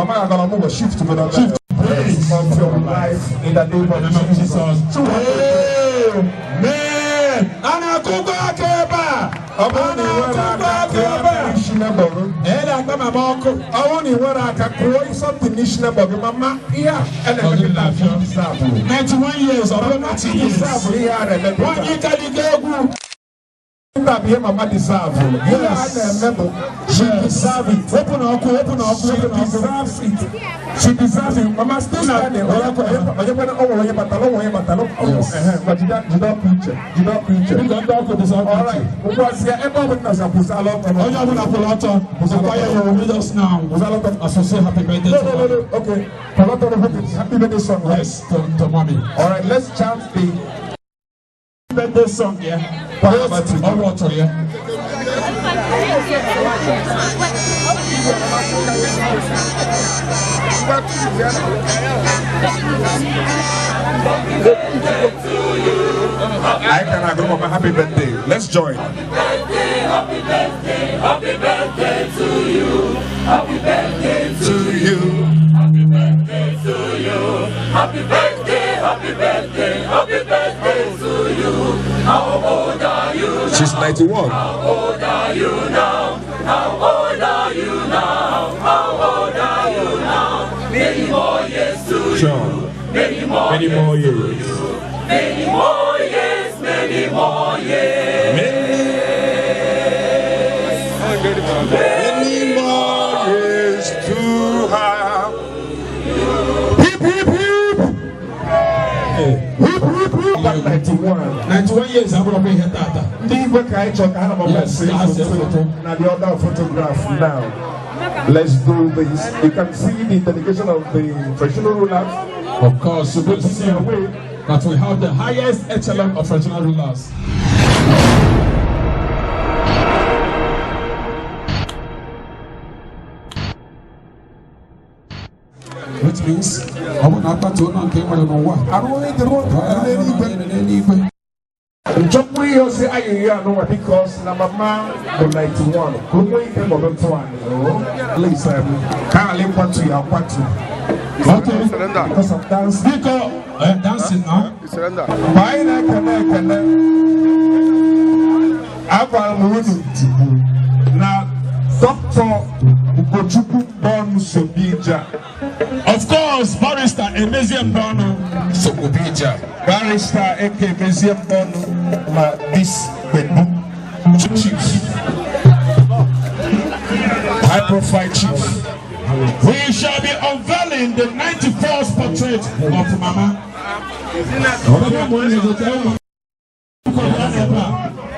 Mama agara ọmụgwọ, shift to go. Shift. Praise of your life in the name of Jesus. Amen. A na-akụkọ aka ebe a. Ọ bụrụ na ị nwere A na-akụkọ aka, aka kụọ ebe aka a. n'isi neighbor gị. Ee, na-akpa mama ọkụ. Ọ bụrụ na ị nwere aka, kụọ something n'isi neighbor gị. Mama, ihe a na-eme kịta, deserve. 91 years, ọ bụrụ 90 years. Deserve ihe a na-eme kịta. Nwaanyị ka dị ga egwu. Kịta bụ ihe mama deserve. Ihe a na-eme bụ she deserve it. Wepụ na ọkụ, wepụ na ọkụ, She wepụ na ọkụ. deserves it. She deserves it. Mama, still standing. Onye onye o nwere onye batara, o nwere onye batara. Yes. Ehe, ma jide jide ọkụ iche. Jide ọkụ iche. Biko, ndị ọkụ dị All right. Ngwazie, ebe ọ bụla na kwụsala ọtọ. Onye ọbụla kwụrụ ọtọ. The choir will lead us now. Kwụsala ọtọ. As we say happy birthday No, to no, no, mommy. no. Okay. Kwụsala ọtọ. Happy birthday song, right? Yes, to mommy. All right, let's chant the Birthday song, yeah. Yes. Ọrụ ọtọ ya. I can agree, Mama, happy birthday. Let's join. Happy birthday, happy birthday to you. Happy birthday To you. Happy birthday to you. Happy birthday, happy birthday, happy birthday to you. How old are you? She's 91. How old are you now? How old are you now? How old are you now? Many more years to you. Sure. Many more, Many more years. Many more years, many more years. Many more years to have. Hip, hip, hip. Hip, hip, hip. 91. 91 years abụrụ m ihe tata. Ndị igwe ka anyị chọrọ ka ha na mama Yes, see ka ha see photo foto. na the other photograph now. Let's do this. You can see the delegation of the traditional rulers. Of course, you can see Their way. that we have the highest echelon of traditional rulers. Which means, ọ bụ na akpati ụlọ nke nwere n'ụwa. Arụ onye dịrị otu n'eluigwe. N'eluigwe. Nchọkwu ihe osi ayịyị anụnwa because na mama bụ 91 ka o nwee ike nọdụ ntụ anyị. Please, ka anyị kwatu ya akwatu. Okay. Because of dancing. Biko, dancing now. Surrender. Mgbe anyị na-ekene ekene, agwara m unu na Dr. Ugochukwu Mbonu Sobija. Of course, Barrister Emezie Mbonu Sokwubija. Barrister Eke Emezie Mbonu na this gbedu chief, high profile chief. We shall be unveiling the 91st portrait of Mama.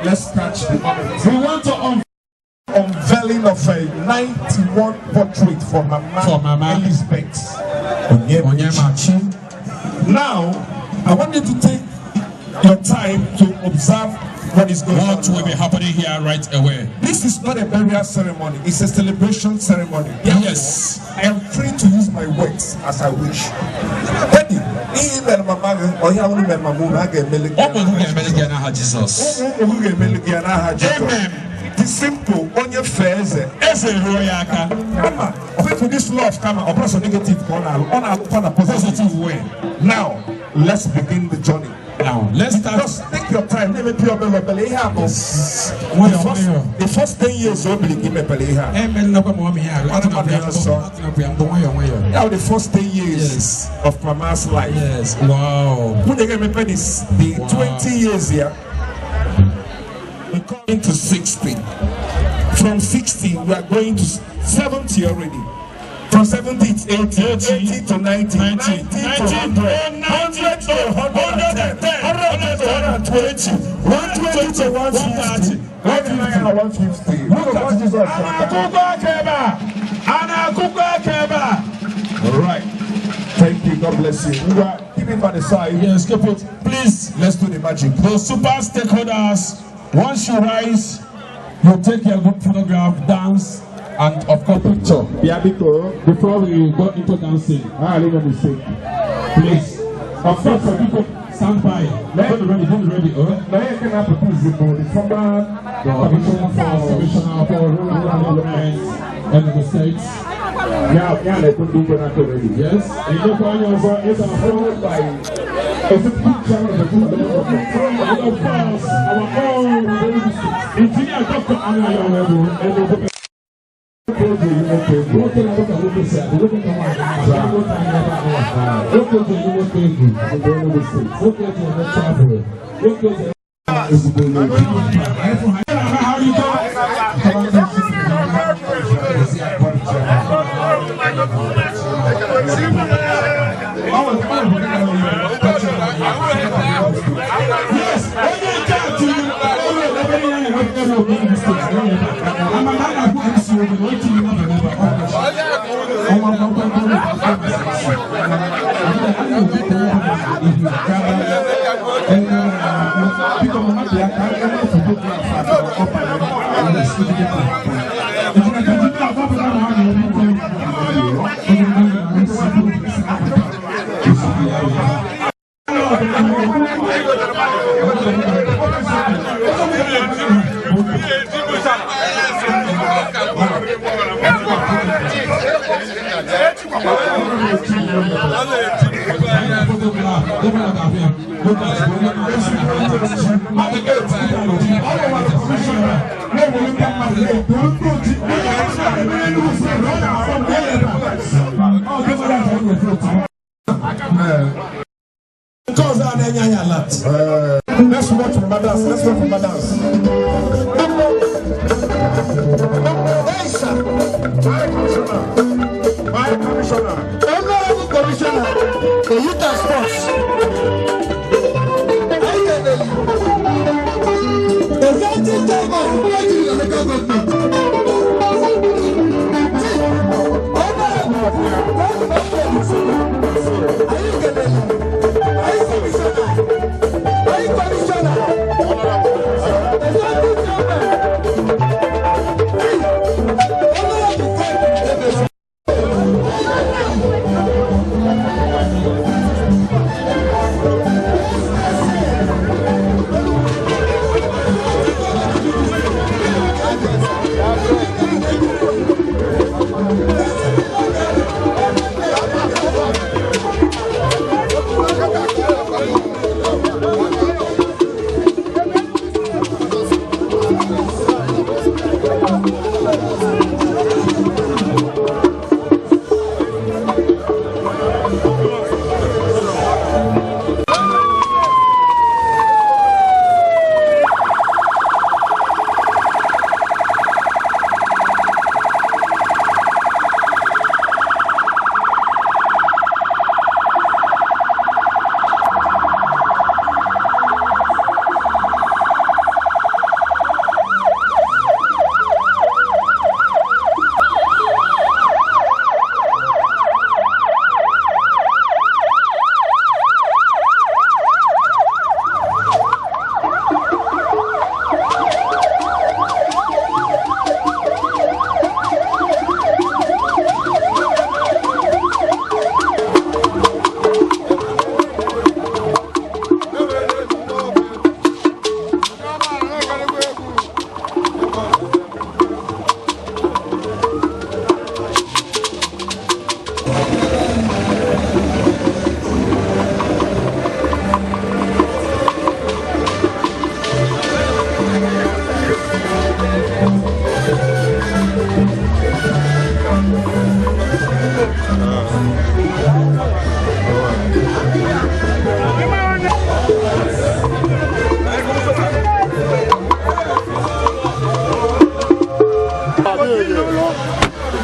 Let's catch the moment. We want to unveil Unveiling of a 91 portrait for Mama, For Mama. Elizabeth Onyemachi. Now, I want you to take your time to observe what is going what on. will be happening here right away. This is not a burial ceremony, it's a celebration ceremony. Yes. I am free to use my words as I wish. Daddy, ihe mere mama gị, ọ ihe ahụ mere mama unu, a ga-emeli gị. Ọ bụ ga-emeli gị n'aha Jizọs. Ụmụ ụmụ gị ga-emeli gị ya n'aha Jizọs. Amen. It is simple, onye fee eze. Eze ruo ya aka. Kama, of this love kama, ọ bụrụ sọ negative ka ọ na-alụ, ọ na-alụkwa na positive. Positive way. Now, let's begin the journey. Now, let's start. Just take your time, na-emepe obere obere ihe a bụ Nwayọọ, nwayọọ. the first 10 years o biri ka imepere ihe a. Emelakwa ma ọmị ya. Atụnapụ ya mbụ. Atụnapụ ya mbụ nwayọọ nwayọọ. That was the first 10 years Yes. of Mama's life. Yes. Wow. Nwunye ga-emepe this, the Wow. 20 years here. We come into 60. From 60, we are going to 70 already. From 70, it's 80. 80 to 90. 90, 90 to 100. 100 to 110. 100 to 120. 120 to 150. 150. Look at Jesus. A na-akụkọ aka ebe a. A na-akụkọ aka ebe a. All right. Thank you. God bless you. Ngwa, keep it on the side. Yes, keep it. Please, Let's do the magic. the super stakeholders, once you rise, you take your group photograph, dance, and of course picture. Bịa biko. Before we go into dancing, Ah, leave me mistake. Please. Of course, some people stand by. Don't be ready, don't be ready. Oh. Na onye nke na-apụta izi bụ the former The Commissioner for Rural Development and the States. Ya na-ekwu ndị igwe n'aka already. Yes, ịnyekwa anya ọzọ, ị ga-afụ Followed by executive chairman of the local government. And of course, our own Engineer Dr. Anayo Ebu, Ebu, nwoke na nwoke nwoke si adị, nwoke ka nwaanyị na-adị, nwoke anyị ebe a nwoke ji eme nwoke egwu, obodo Enugu Steeti, nwoke ji eme travel, nwoke ji ezigbo onye egwu. Yes, onye nke a tiri ọrụ ebe niile na-eme ebe Enugu Steeti na ebe a. Ama na a na-akpọ MC Obi na o tiri mmadụ n'ebe a, ọ bụ ọnwa ọnwa ọnwa. Biko mama bịa ka a eme photograph atọ ọ banyere. Yes, immediately. Nke ọzọ a na-enye anyị alert. Let's watch Mama dance. Let's watch Mama dance. Hey, sir. My commissioner. My commissioner. Honorable Commissioner for Youth and Sports. Anyị kelele. Executive Chairman, Nigeria Local Government. Chief, Honorable Anyị kelele. Anyị Commissioner. Anyị Commissioner. Executive Chairman. Chief, Honorable Fred Ebesi.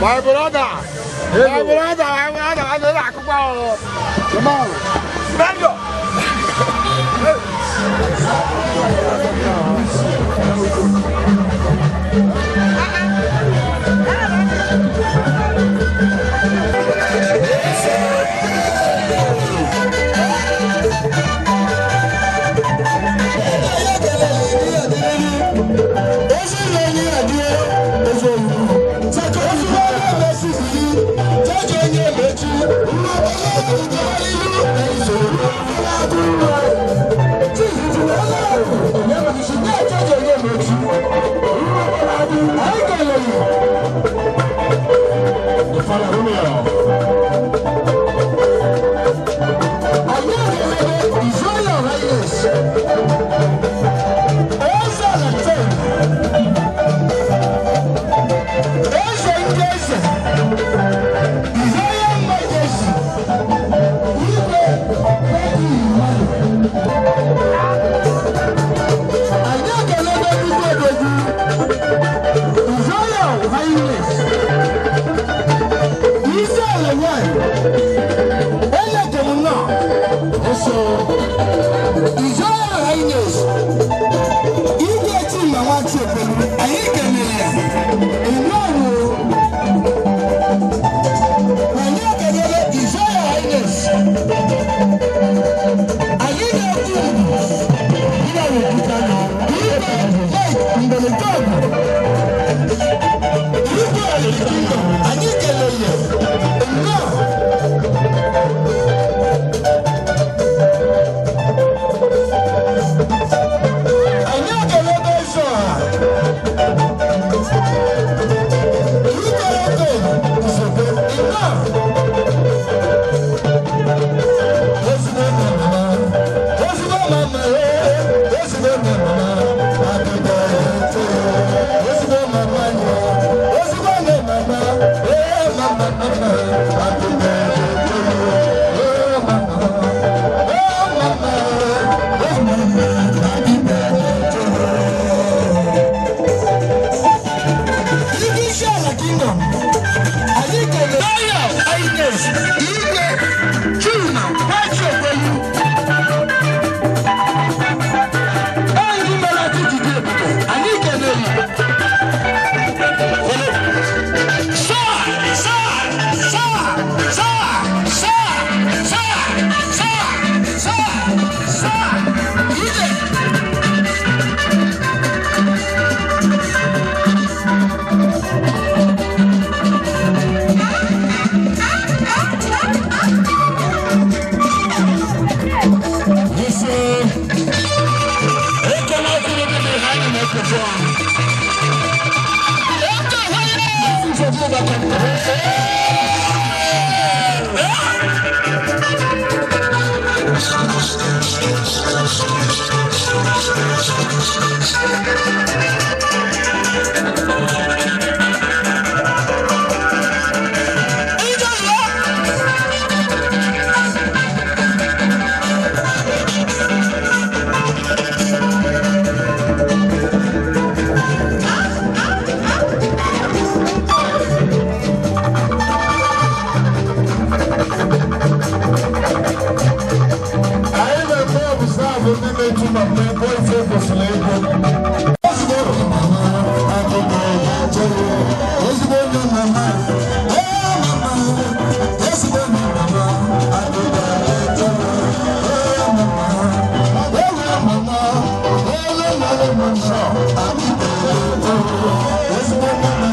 My brother, my brother, my brother, my brother, akụkọ ahụ. Come on. Spendo. Thank you. na nwanyị. Onye njem nnọọ. Eso. His Royal Highness Igwe Chima Nwachiekwe, anyị kelere ya. Nnọọ. Anyị ekelele His Royal Highness. Anyị na-ekwu Igwe Mike Mbeletogwu. Igwe Kingdom, anyị kelere ya. Nnọọ. Anyị ekelebe eze ọha. Igwe Oke Nsogbe, nnọọ. Ezigbo mama, ezigbo mama, ee, ezigbo mama, happy birthday. Ezigbo mama, ezigbo mama, ee, mama, mama, happy birthday. Ee, mama, ee, mama, ee, mama, happy birthday. Igwe Isiala Kingdom, anyị kelere Royal Highness Igwe Chima Nwachiekwe. Ndị mere atụtụ dị ebube, anyị kelere. Saa, saa, saa, saa, saa, saa, saa, saa, saa, ije. Ise ekele ọkụrụ dị behind the microphone. Anyị na-eme observe ndị na-etu ma mmemme ife kwesịrị ịbụ. Ezigbo mama, ezigbo mama, ee mama, ezigbo mama, ee mama, ee mama, ee mama, ezigbo mama.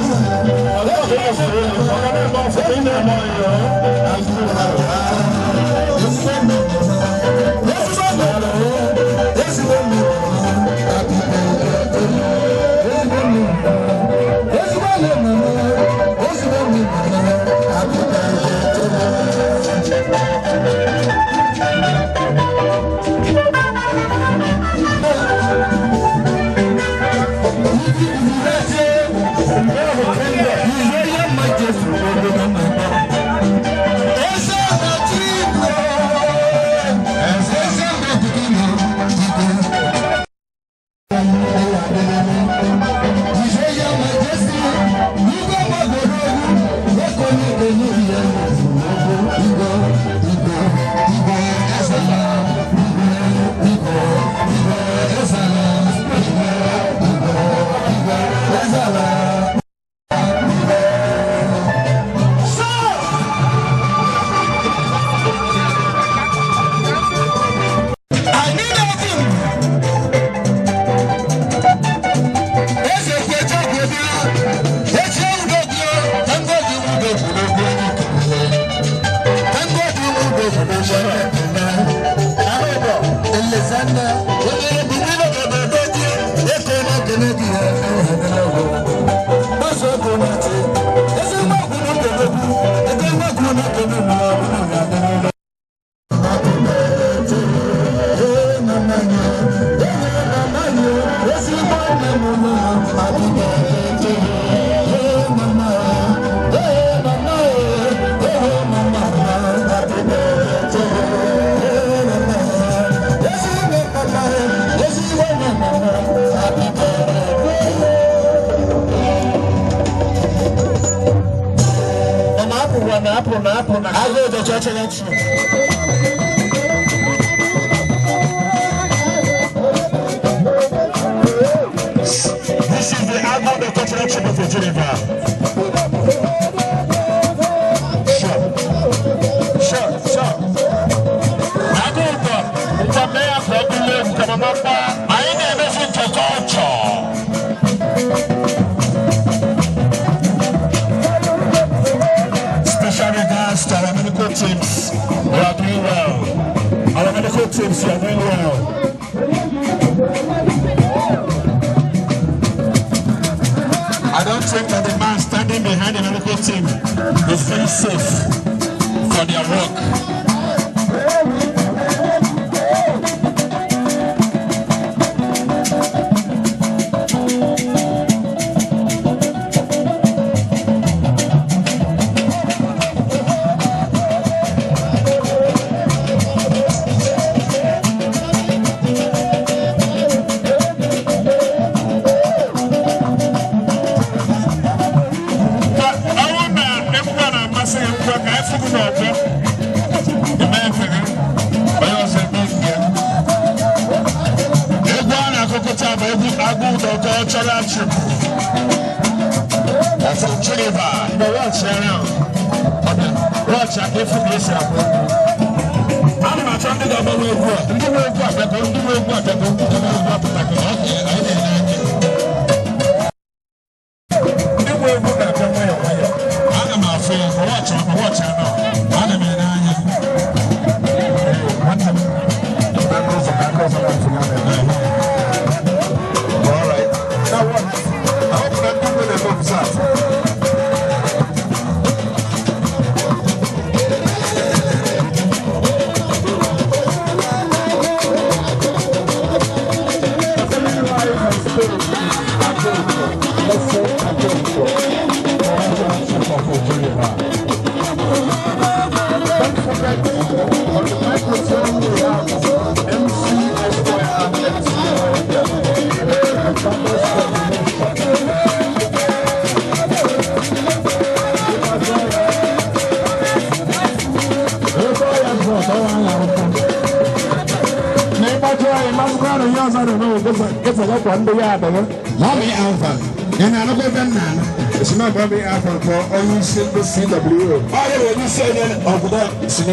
Eze. Agụụdọ cultural troupe. This is the Agụụdọ cultural troupe of Oji River. Sure. Sure, sure. Agụụdọ ngwa mee ya ka ọ bụrụ egwu ka mama gbaa. Anyị na-emezi nke culture. Special regards to our medical teams. You are doing well. Our medical teams, you are doing well. I don't think that the man standing behind the medical team is very safe for their work. Ka ọnwụ na egwu a na-amasị gị, ngwa ka anyị fụgụ n'ọgbọ eme efe gị, onye ọzọ eme nke ya. Egwu a na-akụkọta bụ egwu Agụụdọ cultural troupe of Oji River. Mgbe wọchị ya now, wọchị aka efu ka esi akụ. Ana m achọ ndị ga-agbanwe egwu a. Ndị nwe egwu abịago, ndị nwe egwu abịago, ndị nwe egwu apụtago. Okay, anyị na-ele anya. Ndị nwe egwu na-abịa nwayọọ nwayọọ. Ana m afụ ya, wọchị wọchị ya now. Ana m ele anya. Nwanne m. Aka ụzọ, aka ụzọ na-atụ ya na-eme. All right. Now what? I hope that people dey observe. Let's say Agụụdọ cultural troupe of Oji River. Don't forget, on the microphone we have MC Esquire and MC Oya. The best combination. Ebe ọya bụ ọtọ ya ụkwụ. Na ịgbaji anyị masịkwa na ihe ọzọ na-eme ịfọgọkwa ndị ya adịghị. Mummy Alpha, ị na-anụkwa ebe m na-anụ? Esi na Mummy Alpha bụ onye isi ndị CWO. Ọ ya bụ onye isi onye obodo si.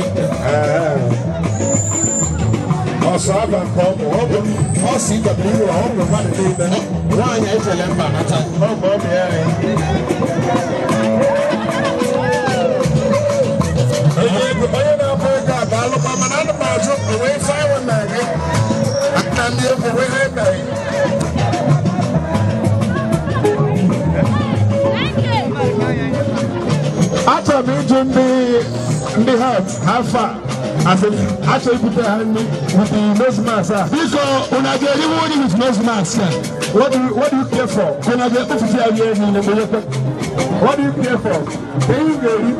Ọsọ aba nke ọ bụ ọ bụ ọ CWO, ọ bụ mmadụ niile. Nwaanyị efele mba nata. Ọ bụ ọ bụ ya anyị. Onye na-abụ ego a ga-alụkwa, mana ana m ajụ onwe ife anyị na-ege na ndị egwu onwe ha emeghị. Achọrọ m ịjụ ndị health ha fa asị achọ ibute ha nri with the nose mask a. Biko, unu ga-eriwu nri with nose mask a? What do you care for? Unu ga-ekpofusi ya rie niile mgbe ekwe? What do you care for? Ka ihe ga-eri?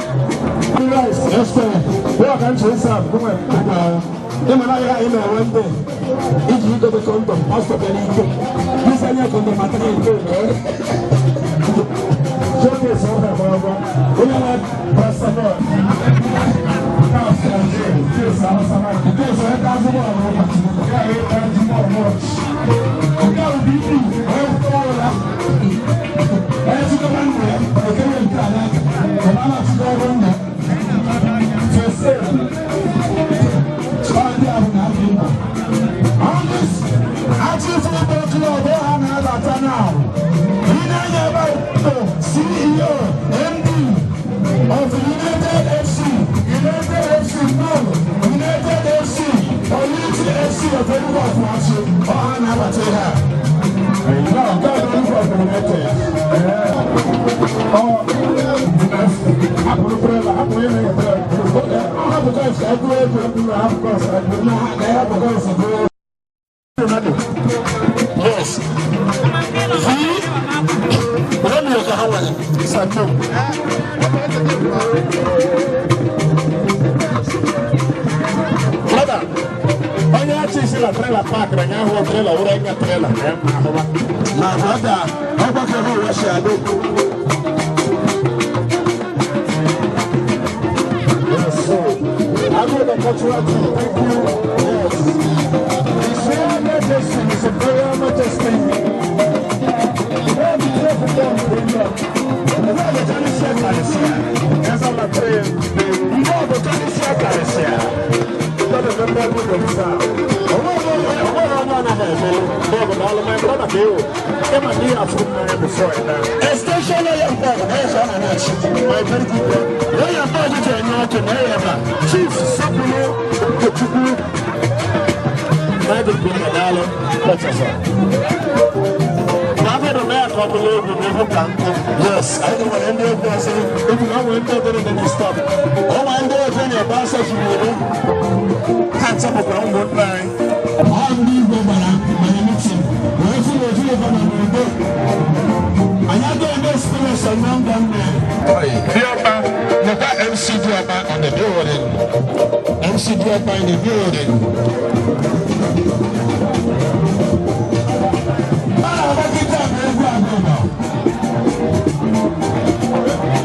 Rice. Yes, sir. Wọ́n kà ń ṣe sáà fún ẹ̀. Ịma na ya anyị na-enwe ndị iji igote condom, pastọ bịara ike. Isi anya condom atara ike. Showcase ọ̀hún ẹ̀kọ́ ọgbọ́n. Onye na paracetamol. Nke ọsọ ebe azụmọ ọrụ nke a ebe azụmọ ọrụ. Nke a bụ BP, onye kwụtara ọrụ ya. Onye chịkọba ndụ ya, okere nke a n'aka. Ọ na-achịkọ ọrụ ndụ. First aid. Ọ ndị ahụ na-adị mkpa. On this Achị Football Club ha na-abata now. Ị na-anya ebe a bụ CEO, MD of United FC, United FC no, United FC, Unity FC of Enugu Afuachi, ọ ha na-abata ihe a. No, nke a bụ Enugu of United. Ọ hapụrụ trailer, hapụrụ ihe na-enye trailer. Hapụ guys ka egwu egwu. Hapụ kọs, Na ha ka ya hapụ guys egwu egwu. Yes. V. Romeo ka ha nwere. Sanu. Brother, onye achị isi na trailer park na nya ahụ trailer wụrụ anya trailer na ya ma ahụba. Ma brother, ọgbakọ ha ụwa si adị. Agụụlọ Cultural Team, thank you. Yes. His Royal Majesty, His Imperial Majesty. Wọ́n ti tẹ́ fún bọ́ọ̀lù lórí ọ̀. Ndị ọbụkarịsịa karịsịa. Ndị ọbụkarịsịa karịsịa. Extension lawyer Paul, my very good friend. Lawyer Paul ji enye ọkụ na ya ebe a. Chief Sapulu Okechukwu. My good brother, daalụ. Professor. N'abịa na ya ka ọ bụla egwu n'egwu ka nkụ. Yes, anyị nwere ndị egwu ọzọ. Egwu na nwere ndị obere dị n'stop. Ọ nwere ndị egwu na-ebe asọ jiri ere. Ha nchọpụtara ụmụnne anyị. Ọ ndị igwe gbara manye meeting. Wee fụ na ezinụlọ na n'udo. Anyị agaghị eme experience on one gunman. Diọkpa, nekwa MC Diọkpa on the building. MC Diọkpa in the building. A na-agbakịta bụ egwu agụba.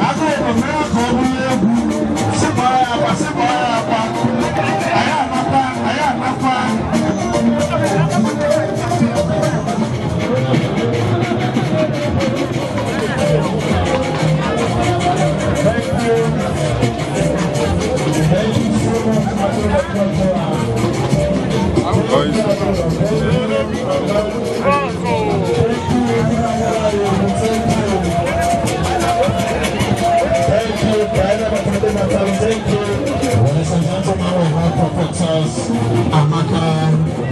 Agụba mere ka ọ bụrụ egwu. Sịkpọọ ya akwa, sịkpọọ ya akwa. Anyị anakwa, anyị anakwa. Thank you. Thank you so much, Agụba Cultural. Thank you, Thank you. Ladies and gentlemen, we have Professors Amaka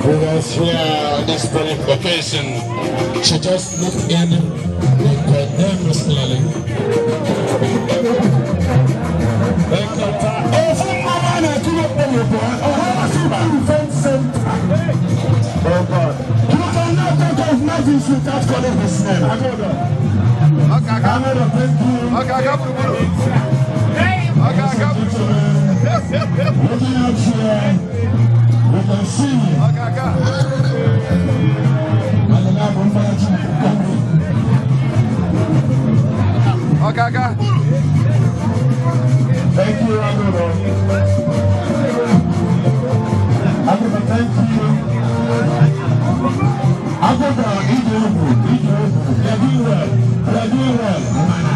with us here on this very occasion. She just looked in and clearly. Ofu mmanwụ a na-ekiri okpomọkụ ọha Event Center. Oh God. You cannot talk of Mavis without calling his name. Agodo. Agodo, thank you. Looking out here, we can see. And the number of Ọ̀gágá. Thank you, Agodo. Agodo, thank you. Agodo, ije egwu, ije egwu. You're doing well. You're doing well. Mana.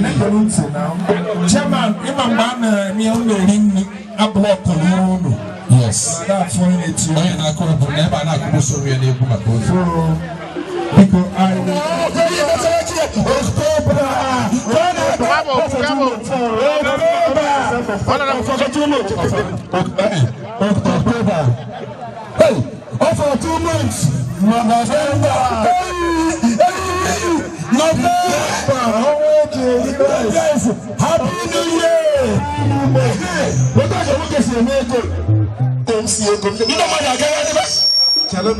Na-egere ntị na chairman, ịma mgbe a na-eme ụlọ eri nri abụlọkụrụ iru ụlọ. Yes. Na-afụ onye na-eti. Onye na-akụ egwu na ebe a na-akụgbuso onwe ya n'egwu maka oge. So, biko anyị October. October. Hey, oh, for 2 months. November. Hey, hey, November. Yes. Happy New Year. What does the si eme ego? M si ego. Ndị mmadụ agagharị ebe.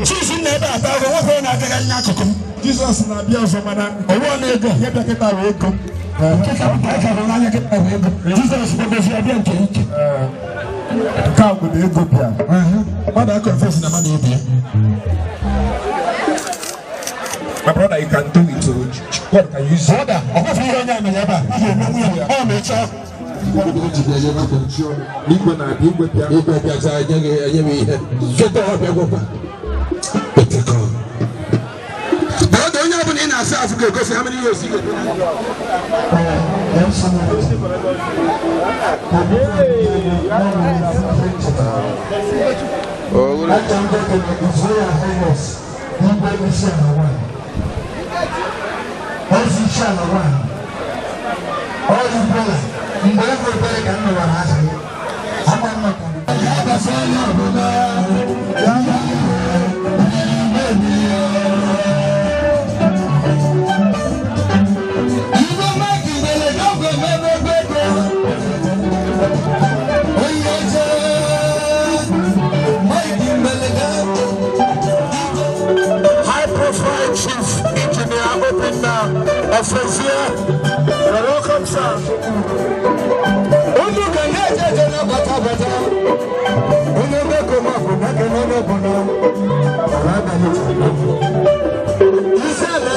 Chief nna ebe ata ahụ, nwoke na-agagharị n'akụkụ m. Jizọs na-abịa ọzọ, mana Ọwọ́ na ego. Ihe bịa kịta wee ego. Nke ka pụtara ka bụ n'anya kịta bụ ego. Jizọs kpọgozi abịa nke ike. Nke a bụ na ego bịa. Mmadụ a-confess na mmadụ obi ya. My brother, you can do it o. God can use you. Brother, ọ hụfụ ihe onye a mere ebe a, ị ga-emenwu ya. Ọ mechaa. Igwe na-abịa, igwe bịa. Igwe bịaza enye gị, enye m ihe. Kịta ọ bịagwakwa. Petekọ. Brother, onye ọbụla ị na-asa afụ ga-egosi how many years ị ga-ebi. Ozi isi ala nwanyị. Ọrụ bọla mgbe ego ebere ka m nụwara aha ya. Ama m maka ya gasị onye ọbụla ya ya. Igwe mmadụ n'oge emebe ego. Onye eze Mike Mbelede. High profile Chief Engineer Obinna Ofezie. You're welcome, sir. Unu ga na-eje eje na-abata abata. Onye meko mapụ na kene n'obodo. Ala abalị. Isi ala.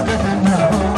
Thank you.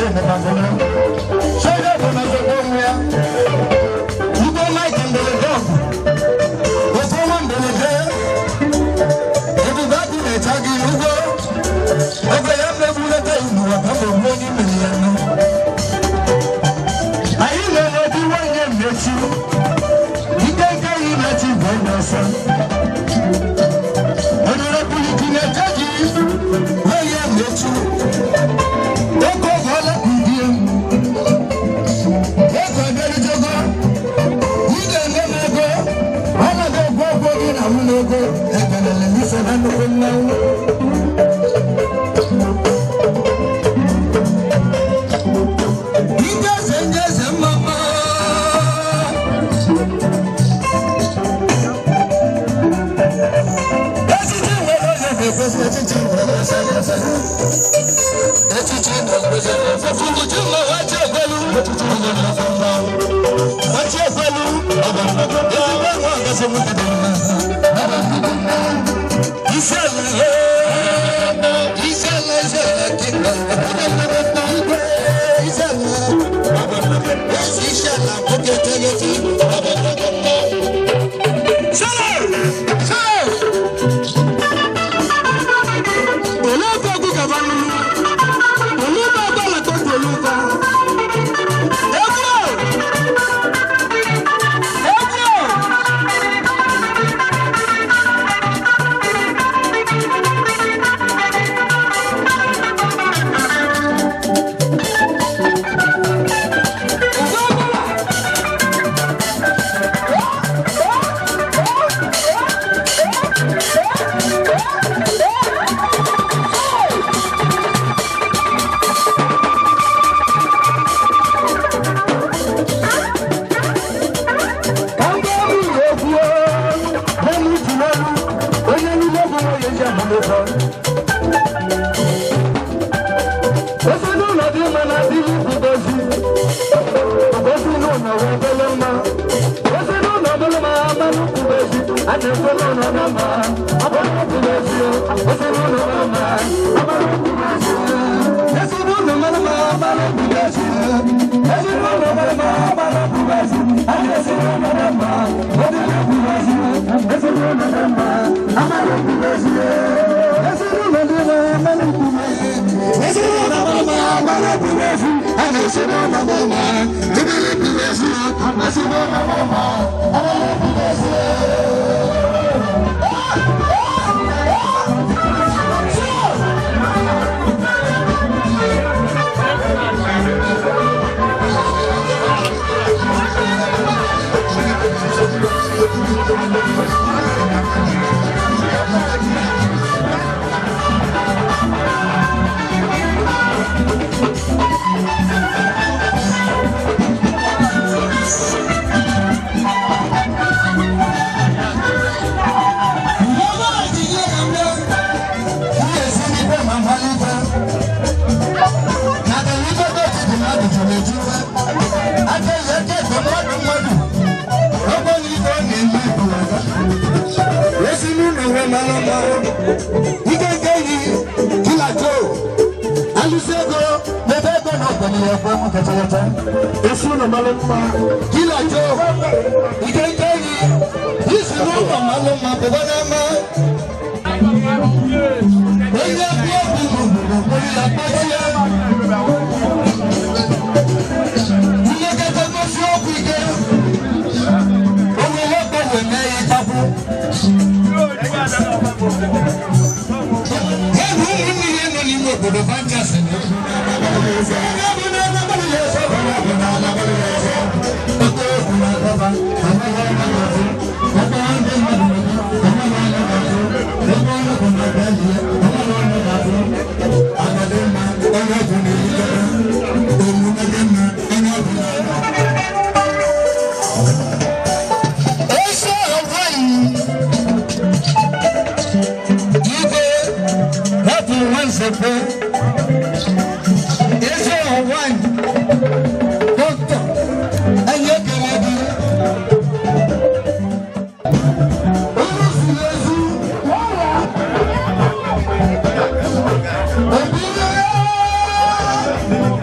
Emekagoro. Sọ́jà ọ̀gbọ̀nàzọ̀gbọ̀ onwe ya. Igwe Mike mberede ọgụ. Ofu nwa mberede. Ebube agụ na-eche gị ugbo. Oge ya mmegbuleta iwu ka bụ mgbe onye mere ya nụ. Anyị na-ebi nwanyị mmechi. Ike nke yi na-echi bụ onye ọsọ. Onye repụliki na-eche gị nwanyị mmechi. Ego ọgọla ndị ego abịarutego. Ị ga-enye m ego. Ọnọdụ egwu ọgwụ gị na mụ n'ego. Ekelele m iso na nnukwu mmanwụ. Ndị eze, ndị eze mma mma. Echichi nwere onye ga-ekwesị echichi nwere eze eze. Echichi na-ekwesị echichi mma wachi ekwelu. Echichi nwere eze mma. Wachi ekwelu. Ezigbo nwa gasị nwoke dị mma. Isi ala, isi ala, isi ala kịta. Igwe isi ala. Isi ala nwoke teghete. Shalom! Shalom! Olóògbé ogun kàfà nínú. Olóògbé ọgbọ́n lọ́tọ́ tó olóògbé. Egwu o! Egwu o! Ezinụlọ dị mma na adịghị ibugozi. Ezinụlọ wee dịrị mma. Ezinụlọ dịrị mma amanụ kwubezi. A na-ekwe n'ụlọ na mma. Amanụ kwubezi. Ezinụlọ mara mma. Amanụ kwubezi. Ezinụlọ mara mma amanụ kwubezi. Ezinụlọ mara mma amanụ kwubezi. A na-ezinụlọ mara mma. Ọdịrị kwubezi. Ezinụlọ mara mma. Amanụ kwubezi. Ezinụlọ dị mma amanụ kwubezi. Ezinụlọ mara mma amanụ kwubezi. A na-ezinụlọ mara mma. Ọdịrị kwubezi. Ezinụlọ mara mma. Amanụ kwubezi. Ezinụlọ mara mma. Kílàjọ ìkéńké yìí yìí ló màmá ló ma bọ̀ náà má. Onye bí òbí gbogbo lórí apá sí ẹ. Ilé kẹtẹ tó sí òkú ike. Owó wọ́pọ̀ wẹ̀ mẹ́rin takú. Ẹ̀rù ń mú ihe nọ n'ime obodo Banjas ni.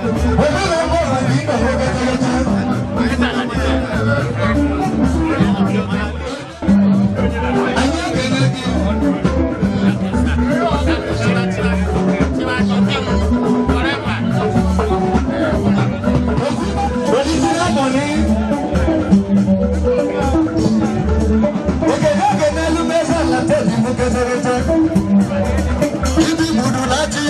Omena mbọ na nke ime ha. Anyị ekele gị. Original money. Ekele ekele elu meza na tebụl m keterete. Ibi gburu na ji.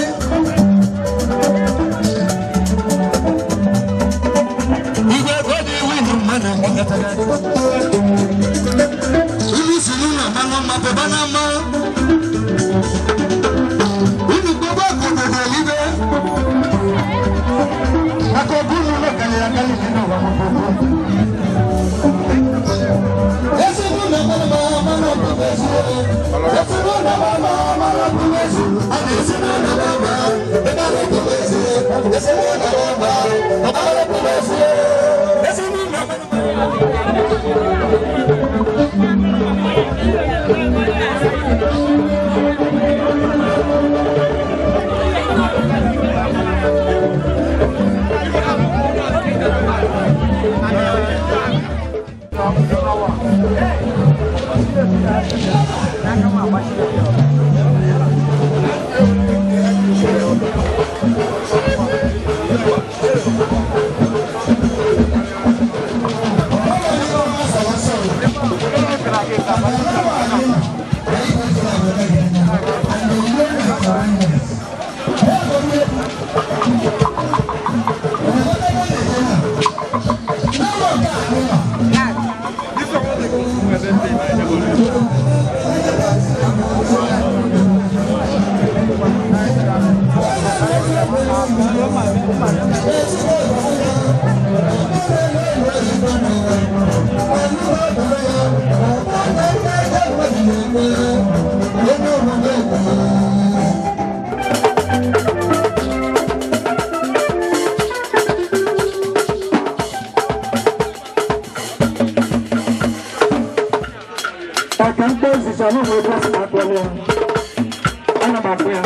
Igwe ego dị iwu mmadụ keterete. Ibi si n'ụlọ mmanụ mma bụba na mma. Unu gbogbo akụkụ elibe. Maka ọbụrụ ụlọ karịrị akarị dị n'ụwa gbogbo. Ezigbo na mmanụ mmanụ ọbụbụ ezi. Ezigbo na mmanụ mmanụ ọbụbụ ezi. A na-esi n'ụlọ mmanụ mmanụ ọbụbụ ezi. Ezigbo na mmanụ mmanụ ọbụbụ ezi. Ezigbo na mmanụ. Maka mkpọ osisi ọnụ bụ ebe ọsị na-akpọlị ya. Ana m akpụ ya.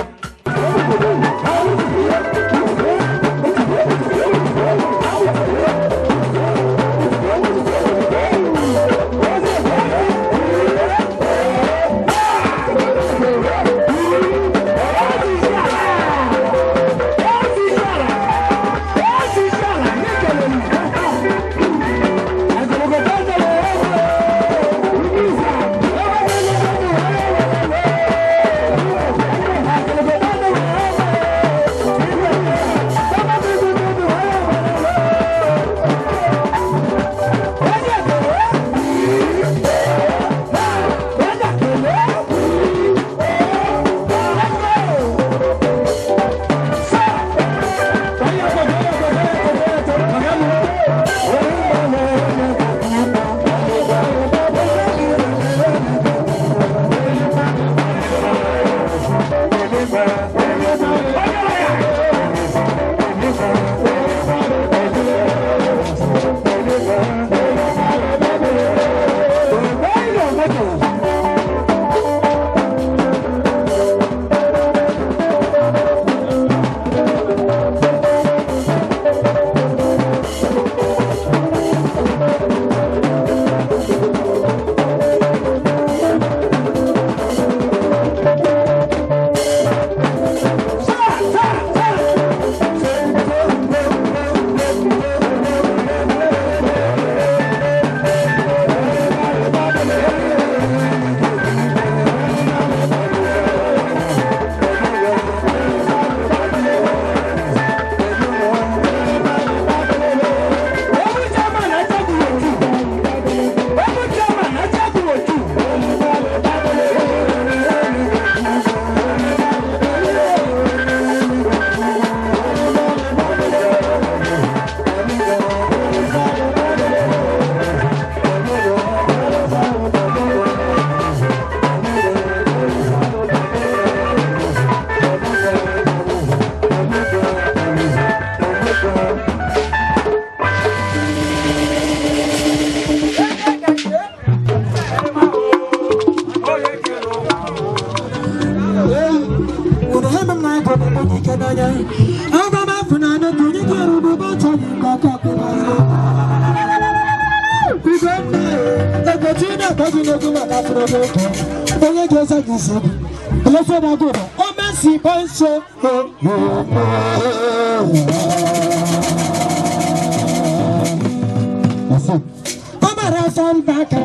Onye ga-eze gị isi gị elefe na-agụ ụda o mesi bụ nso. Ọ mara afọ mba aka.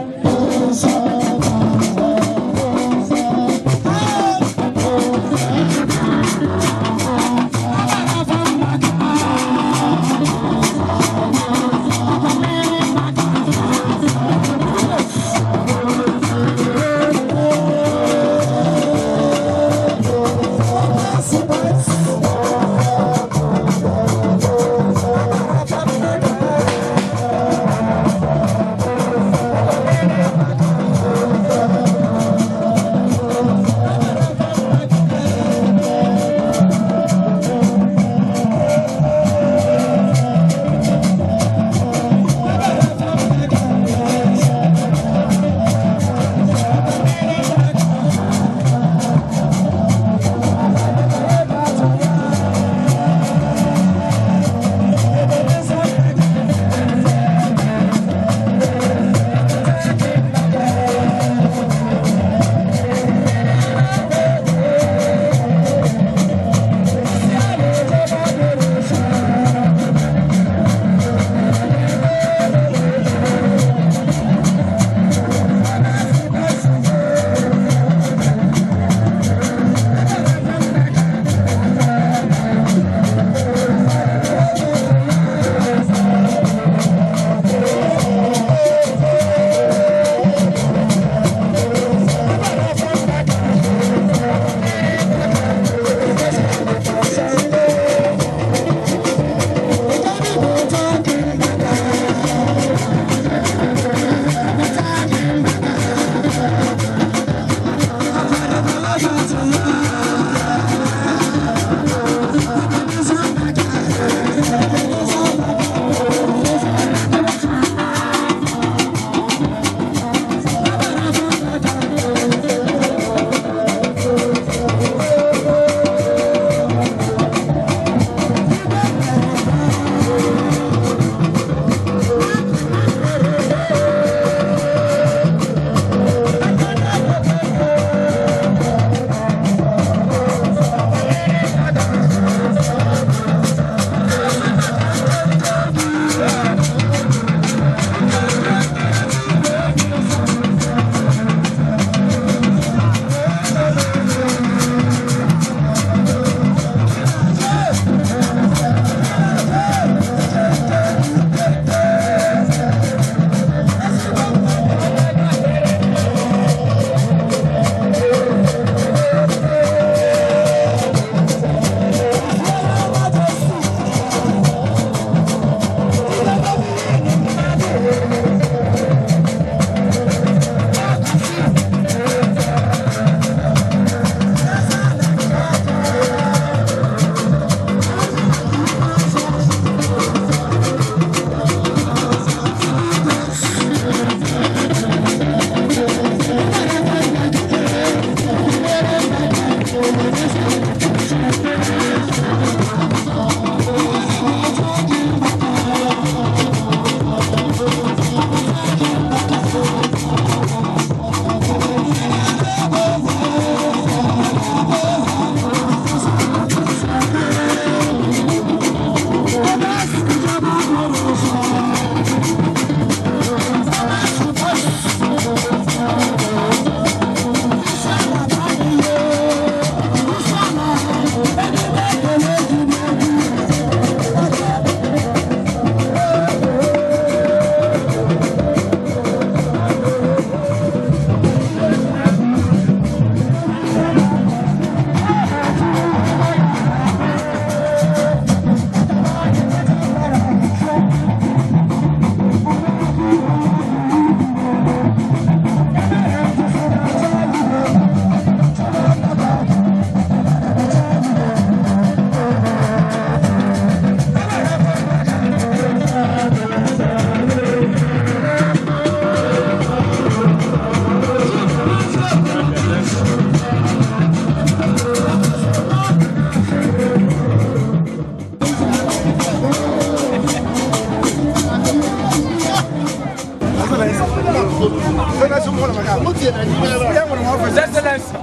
Excellence.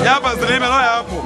Ya baziri ime na ya apụ.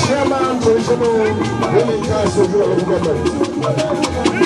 Chairman, Traditional Women Council, Local Government.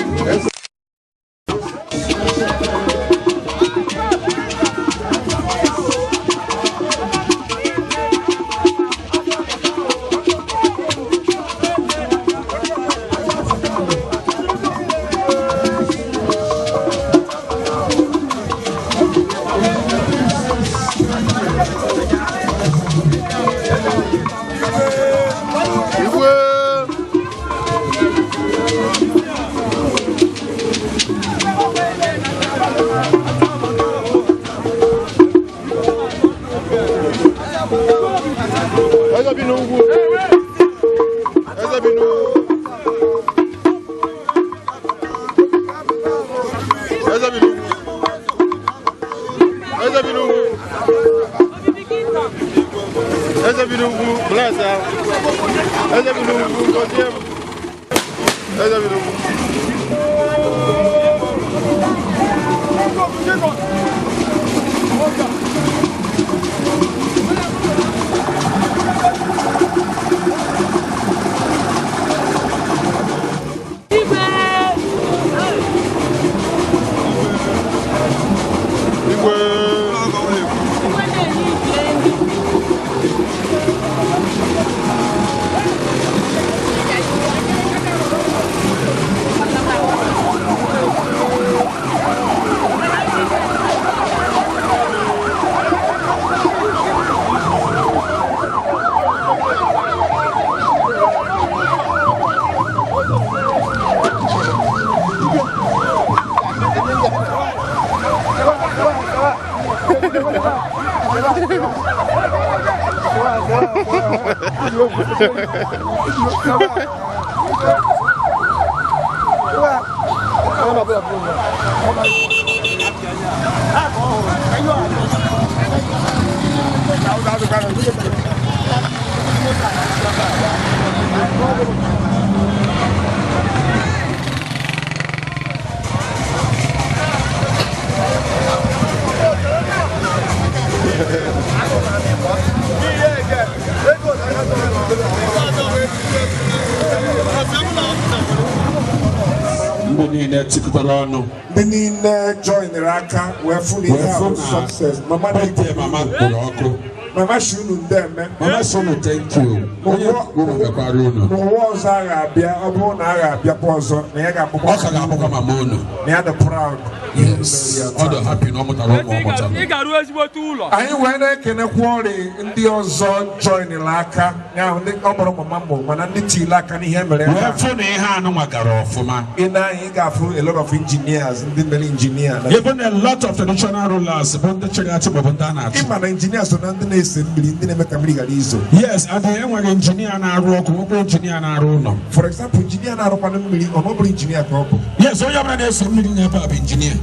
Ndị niile tikọtara ọnụ. Ndị niile joinere aka wee fụ na ihe a bụ success. Mama birthday mama kpụrụ ọkụ. Mama shi unu ndeme. Mama sị unu thank you. Onye unu mekwara unu. N'ụwa ọzọ a ga-abịa, ọ bụrụ na a ga-abịakwa ọzọ, na ya ga-abụkwa. Ọ ka ga-abụkwa mama unu. Na ya dị proud. Yes, ọ dị happy na ọ mụtara ụmụ ọ mụtara. Ị ga-arụ ezigbote ụlọ. Anyị wee na-ekenekwa ọrị ndị ọzọ joinere aka ya, ndị ọ bụrụ mama mụ, mana ndị tiri aka n'ihe mere. Wee fụ na ihe anụnwa gara ọfụma. Ị na-anya, ị ga-afụ a lot of engineers, ndị mere engineer na Even a lot of traditional rulers bụ ndị chịrị achị maọbụ ndị a na-achị. Ịma na engineer so na ndị na-ese mmiri, ndị na-eme ka mmiri ghara izo. Yes, and e nwere engineer na-arụ ọkụ, nwekwa engineer na-arụ ụlọ. For example, engineer na-arụkwanụ mmiri, ọ bụrụ engineer ka ọ bụ? Yes, onye ọbụla na-ese mmiri n'ebe a bụ engineer.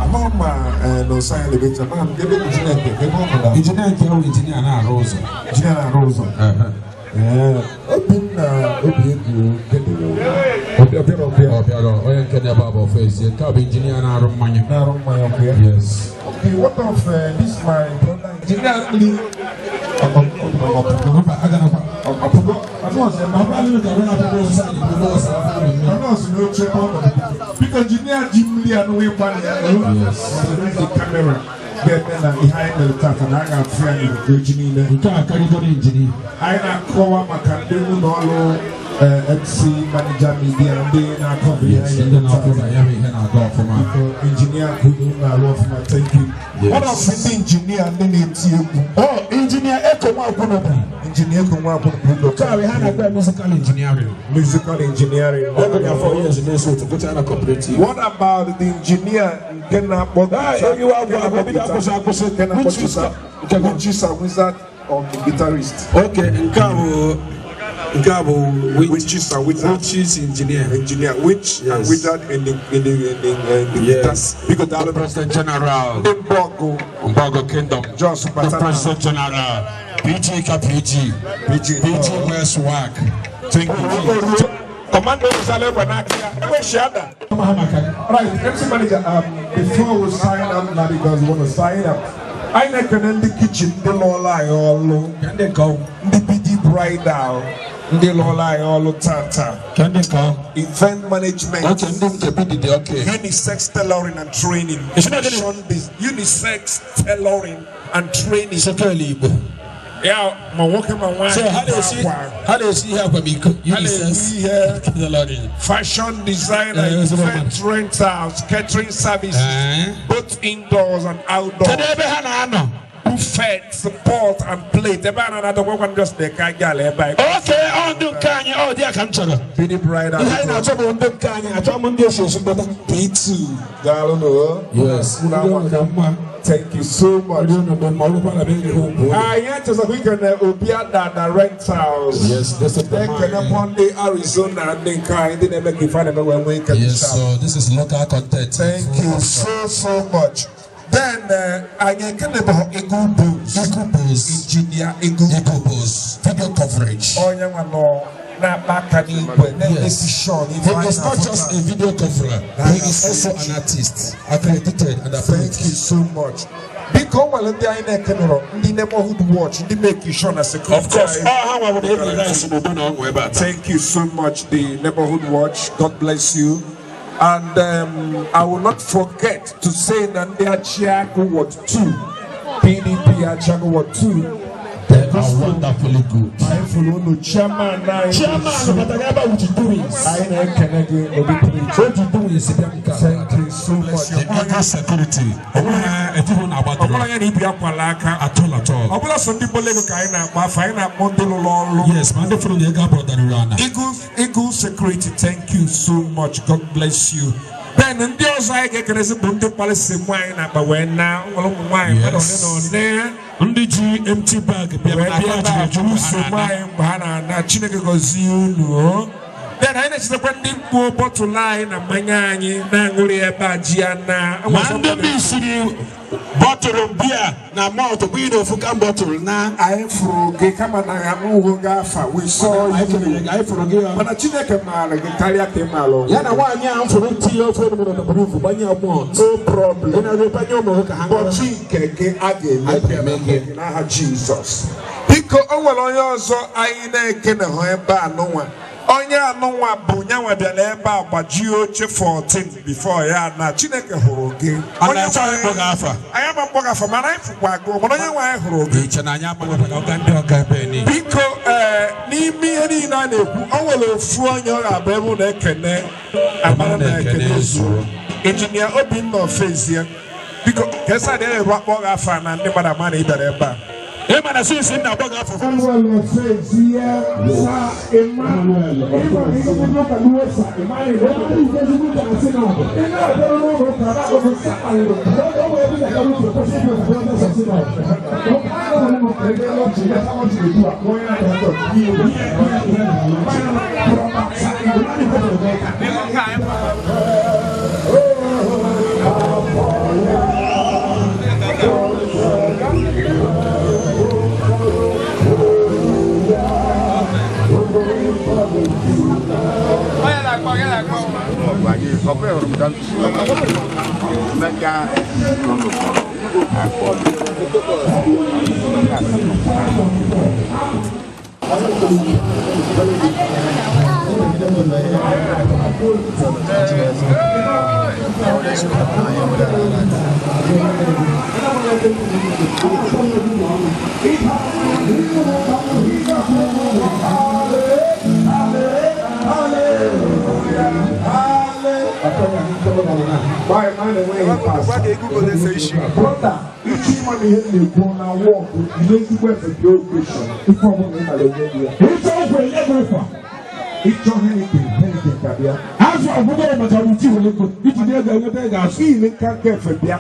Amaghị m ma na ụsa ya lebecha, amaghị m ebe engineer nke ebe ọ bụ na Engineer nke ahụ, engineer na-arụ ụzọ. Engineer na-arụ ụzọ. Ee, Obinna obi egwu kedoro ọbịara ọbịa. Ọ bịara onye nke na-ebe a bụ ofe ezie. Nke a bụ engineer na-arụ mmanya. Na-arụ mmanya ọkụ ya. Yes. Okay, what of this my brother, engineer mmiri? Mba, agarakwa. Ọpụgo. Nọọsụ n'oche ebe ọ nọ. Biko, engineer ji mmiri anụ ịgbalị ya the camera ga-eme na ihe anyị mere tata na a ga-afụ ya n'ikuku echi niile. Nke a karịgoro engineer. Anyị na-akọwa maka ndị ụlọ ọrụ MC Manager Media, ndị na-akọva ihe Yes, anyị ndị mere na-akwụ tata. na ya bụ ihe na-aga ọfụma. Biko, engineer kwuru na-arụ ọfụma, thank you. Yes. One of ndị engineer, ndị na-eti egwu. Oh, engineer Eko Nwakwunobi. Engineer Eko Nwakwunobi. Nke a bụ ihe a na-akpọ musical engineering. Musical engineering. Ọ gụrụ ya 4 years na-eso otu gụchaa na cooperative. What about the engineer nke na-akpọ Ah, guitar? eyiwe agwụ Nke na-akpọ agwụ, bido guitar? akwụsị akwụsị. Nke na-akpọ Which is guitar? nke gị? Which is a wizard of the guitarist. Okay, nke a bụ Which is a wizard. Which is engineer. Engineer, witch and Yes. wizard in the Yes. guitar. Biko, daalụ. President General. Ndị Mbọgụ. Mbago Kingdom. Jos The Batana. President General. PG ka PG. PG. PG West Work. Thank you. Commando Sale Wanakia. Ewe Shada. Right, MC Manager, before we sign up now, because we want to sign up, anyị na-ekene ndị kitchen, ndị lụọla anyị ọlụ. Ndị nke ọ? Ndị PD Bridal, ndị lụọla anyị ọlụ tata. Ndị nke ọ? Event management. Okay, ndị nke PD dị okay. Unisex tailoring and training. Is it not gịnị? Fashion unisex tailoring and training. Sekele Igbo. Ya ma nwoke ma nwaanyị. So ha na-esi akwa. Ha na-esi ihe akwamiko. Ha na-esi ihe. Tailoring. Fashion designer, Eh, event rentals, catering services, both indoors and outdoors. Kedu ebe ha na-anọ? Buffet, support and plate. Ebe a na-adọkwa just na-eke aga ala ebe a. Okay, ọ ndị nke anyị, ọ dị ya ka m chọrọ. Bini Bridal. Ihe anyị na-achọ bụ ndị nke anyị, achọ m ndị esi esi gbata. P2. Daalụ nụ. Yes. Unu amaka. Thank you so much. Anyị echezọkwa ikene Obi Adada Rentals. Yes, this is the Na-ekenekwa ndị Arizona, ndị nke anyị, ndị na-eme ka ife a na-eme wee nwee ike dị Yes, sharp. so this is local content. Thank you so, so much. Then anyị ekenebeghị Eagle Bulls. Eagle Bulls. Engineer Eagle. Eagle Bulls. Video coverage. Onye nwa nọ na-akpa aka n'igwe na-emesi sure n'ife He anyị is not na-afụ just taa. a video coverer. He is also an artist, accredited and approved. Thank you so much. Biko, o nwere ndị anyị na-ekenụrọ, ndị neighborhood watch, ndị make sure na security. Of course, all ha nwa nwere every rice n'udo na ọṅụ ebe a taa. Thank you so much, the neighborhood watch. God bless you. And I will not forget to say that ndị Achiago Ward 2, PDP Achiago Ward 2, They are wonderfully good. Anyị fụrụ unu, chairman anyị. Chairman batara ebe a with doings. Anyị na-ekene gị obi pụrụ iche. O ji doings bịa nke a. Thank you so much. The Eagle security. Ọ bụrụ na etihu na Ọ bụrụ agbatụrụ. anya na ibi akwala aka. At all, at all. Ọ bụla sọ ndị bolo ego ka anyị na-akpọ afọ, anyị na-akpọ ndị lụrụ ọrụ. Yes, ma ndị fụrụ na ego abụọ daruru ana. Eagle Security, thank you so much. God bless you. Then ndị ọzọ anyị ga-ekelezi bụ ndị kpalịsị nwaanyị na-akpa wee na nwere ụmụ nwaanyị mmadụ ole na ole. Ndị ji empty bag bịa wee na bịa aka ebe a juru eju bụrụ ha nsogbu na-ana. anyị mgbe ha na-ana. Chineke gọzie unu o. Then anyị na-echetakwa ndị mkpuo bottle anyị na mmanya anyị na-aṅụrị ebe a ji ya na Ma ndị misiri bottle beer na malt bụ ị na ofu can bottle na anyị fụrụ gị kama na ha mụwo gị afa. We saw anyị you. kelere gị, anyị fụrụ gị ya. Mana Chineke maara gị karịa ka ị maara onwe. Ya na nwaanyị ahụ fụrụ tinye ofe onugbu na ọdọbụrụ gbanye malt. No problem. Ị na-arịọ banye ụmụ nwoke ha ṅụrụ. Ụbọchị nke gị a ga-eme Anyị ga-eme gị. n'aha Jizọs. Biko, o nwere onye ọzọ anyị na-ekene hụ ebe anụnwa. Onye anụnwa bụ nyanwa bịara ebe a gbajie oche 14 before ya na Chineke hụrụ gị. Ọ Onye na-achọ nwe ịkpọ gị afa. Anyị ama mkpọ gị afa, mana anyị fụkwa gị, mana onye nwe anyị hụrụ gị. Iche na anyị amaghị maka ọga ndị ọga ebe ni. Biko, ee, n'ime ihe niile a na-ekwu, o nwere ofu onye ọ ga-abụ ebe unu ekene amara na ekene zuo. Injinia Obinna Ofezie, biko, ka esa dị ebe akpọ gị afa na ndị mmadụ ama na ị bịara ebe a. Ị ma na sinsi m na-akpọ gị afọ. Samuel Ofezie, sa Emmanuel Ofezie. Brother, ichi ịma na ihe m na-ekwu na wọkụ n'ezigbo efe dị okeshọn, ife ọbụla ị mara enye gị ya. Ịchọ ụkwa enye gị ụkwa. Ịchọ Heineken, Heineken ka bịa. Azụ ọgwụgwọ maka uti were ego iji nye ego enweta ego azụ. Ile nka nke efe bịa.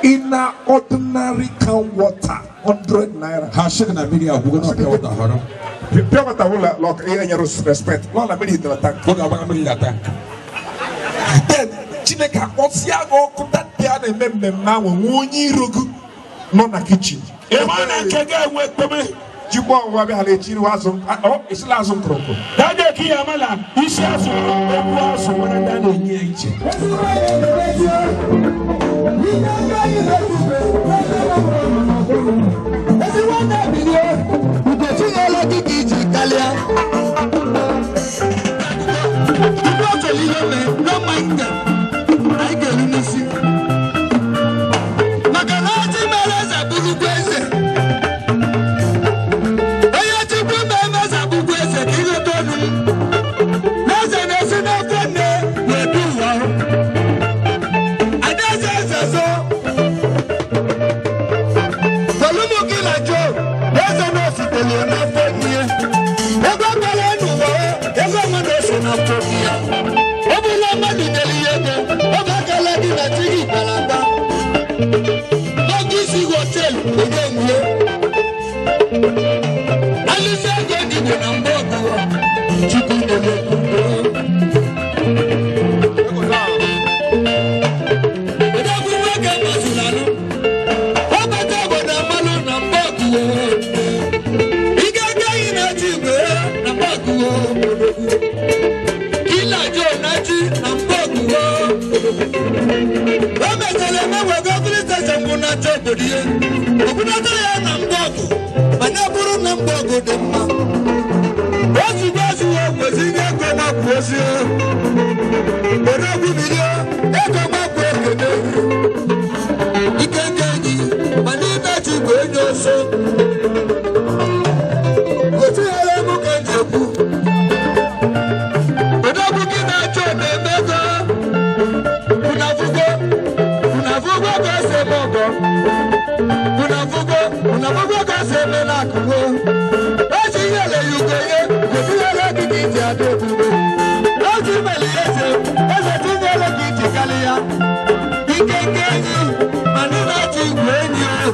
In na ordinary can water, 100 naira. Ha sị gị na mmiri agwụgo na pure water họrọ. Pure water wụla lọk ihe nyere respect. Lọ na mmiri hitere tank. Ọ ga-agba mmiri na tank. Then Chineke akpọsịa gị ọkụ that a na-eme mmemme ahụ, nwee onye iro gị nọ na kitchen. Ị ma na nke gị enwe ekpeme. Jigbo ọnwụwa bịa hala echiri azụ esila azụ nkụrụnkụ. Dade ka ihe ama na isi azụ okwu azụ nwere ndị a na-enye ya iche. Maka na ọchị mere eze bụrụkwa eze, onye chukwu mee eze bụkwa eze ka ihe tonu m na eze na-esi n'ofe nne wee bi ụwa adaeze eze so volumu gị na jo eze na-esitere n'ofe nne ego kpere n'ụwa ego nwe na-esi n'ofe nne ya. Ọ bụrụ mmadụ nyere ya ego oge akala gị na chi gị gbara agba n'oge isi họteelụ onye nwue alụsị ego dịbụ na mgbe ọgụ chukwu nyere odogwu nwoke mazụrụ alụ ọbata obodo mmanụ na mgbe ọgụ ike agaghị na-achị igwe na mgbe ọgụ kila jo na-achị na mgbe ọgụ o mechara emewego filisteshọn bụ na-achọ obodo ihe ogbunata ya na mgbe ọgụ mana ọ bụrụ na mgbe ọgụ dị mma ozugbo ozugbo kwesịrị ego gbapụ ozi odogwu bido ego gbapụ ekene ike nke enyi mana ịnachi bụ enyi ọsọ otinyere m ka nji ekwu odogwu gị na-achọ na-eme ego unafugo unafugo ka esi eme ọgọ unafugo unafugo ka esi eme n'akụkụ esi ihe ele ya ugo ihe gosi ihe ele gị ka iji adị ebube oji meli eze eze tinyere gị iji karị ya ike nke enyi ma ndị na-achị igwe enyi o.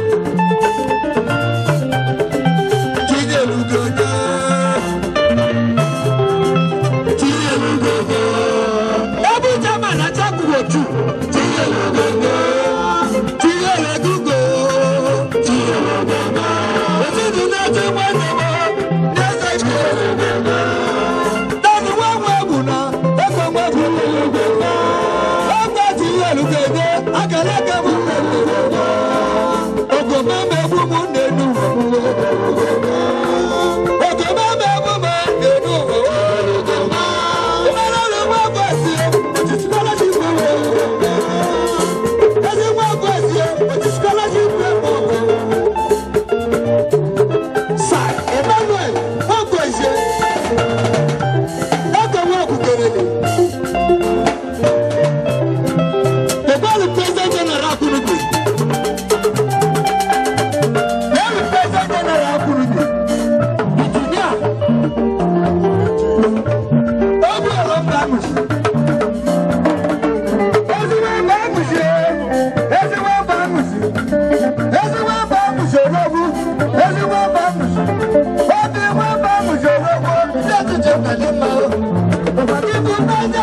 Thank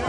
you.